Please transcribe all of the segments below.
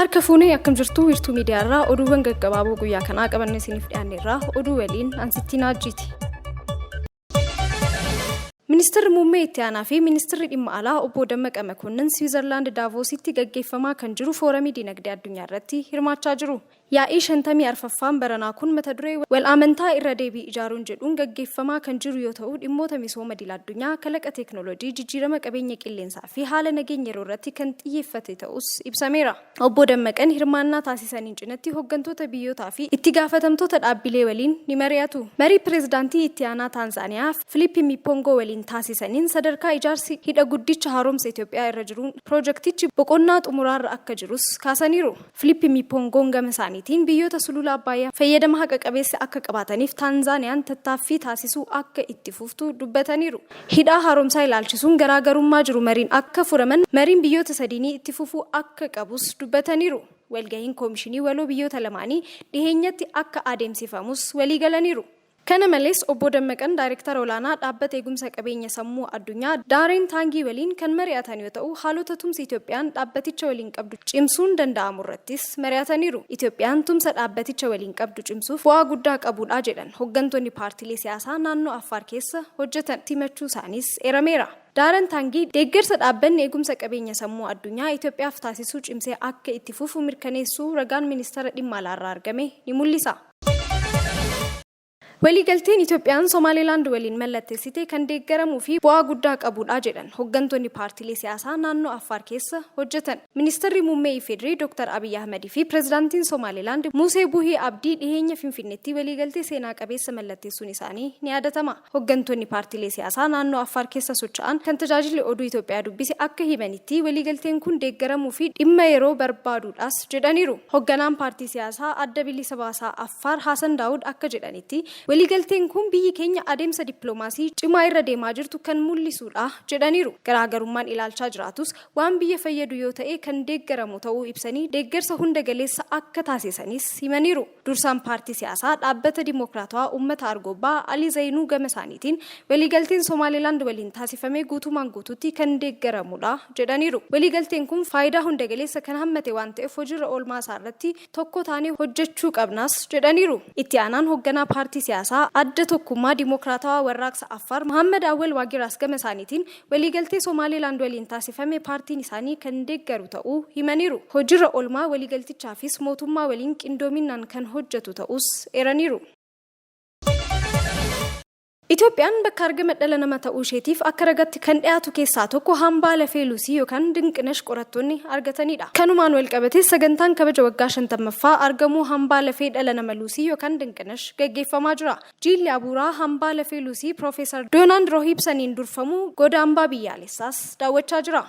Harka fuunee akkam jirtu? Wiirtuu Miidiyaarraa oduuwwan gaggabaaboo guyyaa kanaa qabanne isiniif dhiyaanneerraa. Oduu waliin Ansittii Naajjiiti. Ministeerri Muummee Itti Aanaa fi Ministeerri Dhimma Alaa Obbo Dammaqa Makonnin Siwiizerlaand Daavoositti gaggeeffamaa kan jiru Fooramii Dinagdee Addunyaa irratti hirmaachaa jiru. Yaa'ii 54ffaan baranaa kun mata duree Wal amantaa irra deebii ijaaruun jedhuun gaggeeffamaa kan jiru yoo ta'u, dhimmoota misooma idil addunyaa, kalaqa teeknooloojii, jijjiirama qabeenya qilleensaa fi haala nageenya yeroo irratti kan xiyyeeffate ta'uus ibsameera. Obbo Dammaqan hirmaannaa taasisaniin cinatti hoggantoota biyyootaa fi itti gaafatamtoota dhaabbilee waliin ni mari'atu. Marii Pireezidaantii Itti Aanaa Taanzaaniyaa Filiippi Mipoongoo waliin taasisaniin sadarkaa ijaarsi hidha guddicha haaromsa Itoophiyaa irra jiruun piroojektichi boqonnaa xumuraarra akka jirus kaasaniiru. Filiippi Mipoongoon gama isaaniitiin biyyoota sulula Abbaayyaa fayyadama haqa qabeessa akka qabaataniif Taanzaaniyaan tattaaffii taasisuu akka itti fuftu dubbataniiru. Hidhaa haaromsaa ilaalchisuun garaagarummaa jiru mariin akka furaman mariin biyyoota sadiinii itti fufuu akka qabus dubbataniiru. Walgahiin koomishinii waloo biyyoota lamaanii dhiheenyatti akka adeemsifamus waliigalaniiru. Kana malees Obbo Dammaqan Daayrektara Olaanaa Dhaabbata Eegumsa Qabeenya Sammuu Addunyaa Daareen Taangii waliin kan mari'atan yoo ta'u, haalota tumsa Itiyoophiyaan dhaabbaticha waliin qabdu cimsuun danda'amurrattis mari'ataniiru. Itiyoophiyaan tumsa dhaabbaticha waliin qabdu cimsuuf bu'aa guddaa qabuudha jedhan hoggantoonni paartilee siyaasaa naannoo Affaar keessa hojjetan simachuu isaaniis eerameera. Daaran Taangii deeggarsa Dhaabbanni Eegumsa Qabeenya Sammuu Addunyaa Itiyoophiyaaf taasisuu cimsee akka itti fufu mirkaneessuu ragaan Ministeera Dhimma Alaarraa argame ni mul'isa. Waliigalteen Itoophiyaan Somaaleelaand waliin mallatteessite kan deeggaramuu fi bu'aa guddaa qabuudha jedhan hoggantoonni paartilee siyaasaa naannoo Affaar keessa hojjetan. Ministirri Muummee IFDR Dr. Abiy Ahmad fi Pireezidaantiin Somaaleelaand Musee Buhii Abdii dhiheenya Finfinneetti waliigaltee seenaa qabeessa mallatteessuun isaanii ni yaadatama. Hoggantoonni paartilee siyaasaa naannoo Affaar keessa socho'an kan Tajaajilli Oduu Itoophiyaa dubbise akka himanitti, waliigalteen kun deeggaramuu fi dhimma yeroo barbaaduudhas jedhaniiru. Hogganaan paartii siyaasaa Adda Bilisa Baasaa Affaar Haasan Daawud akka jedhanitti, waliigalteen kun biyyi keenya adeemsa dippiloomaasii cimaa irra deemaa jirtu kan mul'isuudha jedhaniiru. Garaagarummaan ilaalchaa jiraatus waan biyya fayyadu yoo ta'e kan deeggaramu ta'uu ibsanii, deeggarsa hunda galeessa akka taasisanis himaniiru. Dursaan paartii siyaasaa Dhaabbata Dimookiraatawaa Uummata Argobbaa Alii Zayinuu gama isaaniitiin, waliigalteen Somaalilaand waliin taasifame guutumaan guutuutti kan deeggaramudha jedhaniiru. Waliigalteen kun faayidaa hunda galeessa kan hammate waan ta'eef hojiirra oolmaa isaa irratti tokko taanee hojjechuu qabnas jedhaniiru. Itti aanaan hogganaa paartii siyaasaa Adda Tokkummaa Dimookiraatawaa Warraaqsa Affaar Mahaammad Awwal Waagiraas gama isaaniitiin, Waliigaltee Somaaleelaand waliin taasifame paartiin isaanii kan deeggaru ta'uu himaniiru. Hojiirra oolmaa waliigaltichaafis mootummaa waliin qindoominnaan kan hojjetu ta'uus eeraniiru. Itoophiyaan bakka argama dhala nama ta'uu isheetiif akka ragatti kan dhiyaatu keessaa tokko hambaa lafee Luusii yookaan Dinqinash qorattoonni argatanidha. Kanumaan walqabatees sagantaan kabaja waggaa 50ffaa argamuu hambaa lafee dhala nama Luusii yookaan Dinqinash gaggeeffamaa jira. Jiilli Abuuraa hambaa lafee Luusii Piroofeesar Doonaand Roohiibsaniin durfamu Godaambaa Biyyaalessaas daawwachaa jira.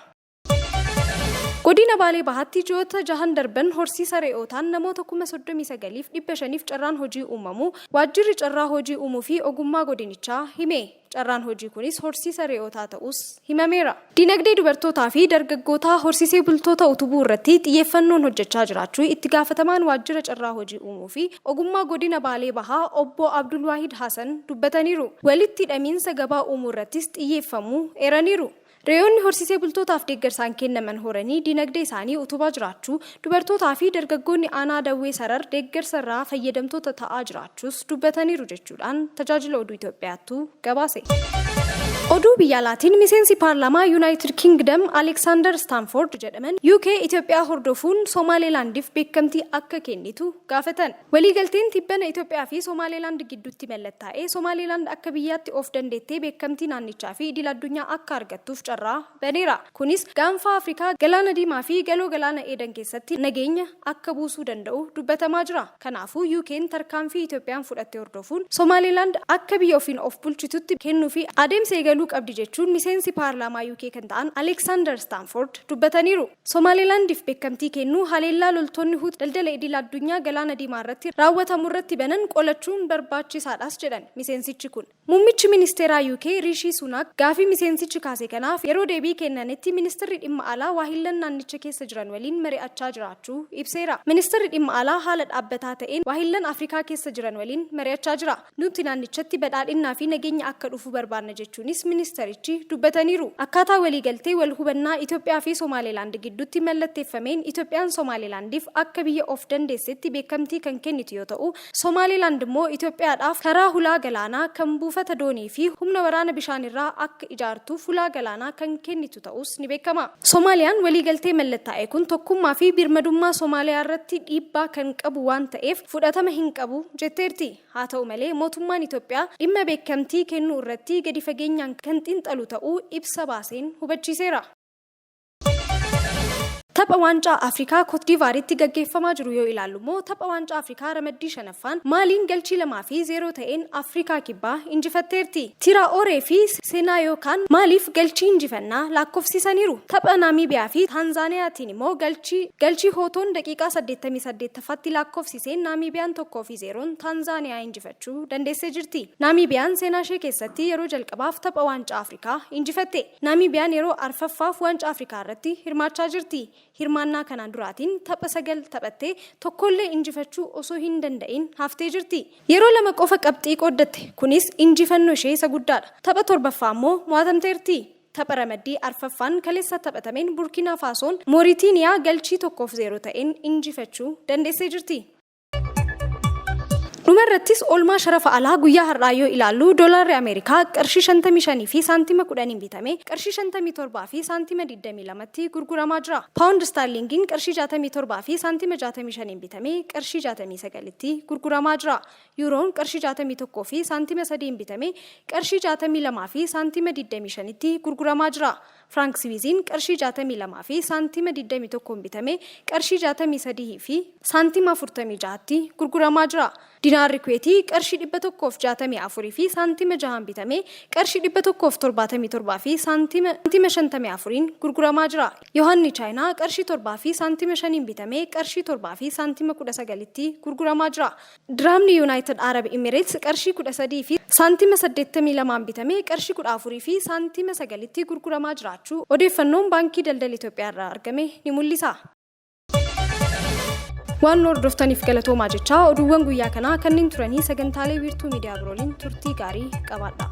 Godina Baalee Bahaatti ji'oota jahan darban horsiisa re'ootaan namoota 39,500f carraan hojii uumamuu Waajjirri Carraa Hojii Uumuu fi Ogummaa Godinichaa hime. Carraan hojii kunis horsiisa re'ootaa ta'uus himameera. Dinagdee dubartootaa fi dargaggootaa horsiisee bultoota utubuu irratti xiyyeeffannoon hojjechaa jiraachuu Itti Gaafatamaan Waajjira Carraa Hojii Uumuu fi Ogummaa Godina Baalee Bahaa Obbo Abdulwaahid Hasan dubbataniiru. Walitti hidhamiinsa gabaa uumuu irrattis xiyyeeffamuu eeraniiru. Re'oonni horsiisee bultootaaf deeggarsaan kennaman horanii dinagdee isaanii utubaa jiraachuu, dubartootaa fi dargaggoonni aanaa Dawwee Sarar deeggarsa irraa fayyadamtoota ta'aa jiraachuus dubbataniiru jechuudhaan Tajaajila Oduu Itoophiyaattu gabaase. Oduu biyya alaatiin miseensi paarlaamaa Yunaayitid Kingdam Aleeksaandar Istaanfoord jedhaman UK Itoophiyaa hordofuun Somaaleelaandiif beekamtii akka kennitu gaafatan. Waliigalteen tibbana Itoophiyaa fi Somaaleelaand gidduutti mallattaa'e Somaaleelaand akka biyyaatti of dandeettee beekamtii naannichaa fi idil addunyaa akka argattuuf carraa baneera. Kunis Gaanfaa Afrikaa, Galaana Diimaa fi Galoo Galaana Eedan keessatti nageenya akka buusuu danda'u dubbatamaa jira. Kanaafuu UK'n tarkaanfii Itoophiyaan fudhatte hordofuun Somaaleelaand akka biyya ofiin of bulchitutti kennuufii adeemsa eegaluu qabdi jechuun miseensi paarlaamaa UK kan ta'an Aleeksaandar Istaanfoord dubbataniiru. Somaaleelaandiif beekamtii kennuu haleellaa loltoonni Huut daldala idil addunyaa Galaana Diimaa irratti raawwatamurratti banan qolachuun barbaachisaadhas jedhan miseensichi kun. Muummichi Ministeeraa UK Riishii Suunaak gaafii miseensichi kaase kanaaf yeroo deebii kennanitti Ministirri Dhimma Alaa waahillan naannicha keessa jiran waliin mari'achaa jiraachuu ibseera. Ministirri Dhimma Alaa haala dhaabbataa ta'een waahillan Afrikaa keessa jiran waliin mari'achaa jira. Nuti naannichatti badhaadhinnaa fi nageenya akka dhufu barbaanna jechuunis ministerichi dubbataniiru. Akkaataa waliigaltee wal hubannaa Itoophiyaa fi Somaalilaand gidduutti mallatteeffameen Itoophiyaan Somaalilaandiif akka biyya of dandeessetti beekamtii kan kennitu yoo ta'u, Somaalilaand immoo Itoophiyaadhaaf karaa hulaa galaanaa kan buufata doonii fi humna waraana bishaanirraa akka ijaartuuf hulaa galaanaa kan kennitu ta'us ni beekama. Somaaliyaan waliigaltee mallattaa'e kun tokkummaa fi birmadummaa Somaaliyaa irratti dhiibbaa kan qabu waan ta'eef fudhatama hin qabu jetteerti. Haa ta'u malee mootummaan Itoophiyaa dhimma beekamtii kennuu irratti gadi fageenyaan kan xiinxalu ta'uu ibsa baaseen hubachiiseera. Tapha waancaa Afrikaa Kootdiivaaritti gaggeeffamaa jiru yoo ilaallu immoo, tapha waancaa Afrikaa ramaddii shanaffaan Maaliin galchii 2 fi 0 ta'een Afrikaa Kibbaa injifatteerti. Tiraa'oree fi Seenaa yookaan Maaliif galchii injifannaa lakkoofsisaniiru. Tapha Naamiibiyaa fi Taanzaaniyaatiin immoo galchii Hootoon daqiiqaa 88ffaatti lakkoofsiseen Naamiibiyaan 1 fi 0n Taanzaaniyaa injifachuu dandeessee jirti. Naamiibiyaan seenaa ishee keessatti yeroo jalqabaaf tapha waancaa Afrikaa injifatte. Naamiibiyaan yeroo arfaffaaf waancaa Afrikaa irratti hirmaachaa jirti. Hirmaannaa kanaan duraatiin tapha sagal taphattee tokkollee injifachuu osoo hin danda'in haftee jirti. Yeroo lama qofa qabxii qooddatte. Kunis injifannoo ishee isa guddaadha. Tapha torbaffaa immoo mo'atamteerti. Tapha ramaddii arfaffaan kaleessa taphatameen Burkiinaa Faasoon Mooritiiniyaa galchii 1 fi 0 ta'een injifachuu dandeessee jirti. Dhuma irrattis oolmaa sharafa alaa guyyaa har'aa yoo ilaallu, doolaarri Ameerikaa qarshii 55 fi saantima 10 bitame qarshii 57 fi saantima 22tti gurguramaa jira. Paawund staarlingiin qarshii 67 fi saantima 65 bitame qarshii 69tti gurguramaa jira. Yuuroon qarshii 61 fi saantima 3 bitame qarshii 62 fi saantima 25tti gurguramaa jira. Firaank Siwiiziin qarshii 62 fi saantima 21 bitame qarshii 63 fi saantima 46tti gurguramaa jira. Dinaarri Kuweetii qarshii 164 fi saantima 6 bitame qarshii 177 fi saantima 54 gurguramaa jira. Yuwaanni Chaayinaa qarshii 7 fi saantima 5 bitame qarshii 7 fi saantima 19tti gurguramaa jira. Diraamni Yuunaayitid Arab Imireets qarshii 13 fi saantima 82 bitame qarshii 14 fi saantima 9tti gurguramaa jiraachuu odeeffannoon Baankii Daldala Itoophiyaa irraa argame ni mul'isa. Waan nu hordoftaniif galatoomaa jechaa, oduuwwan guyyaa kanaa kanneen turanii, sagantaalee Wiirtuu Miidiyaa birooliin turtii gaarii qabaadha.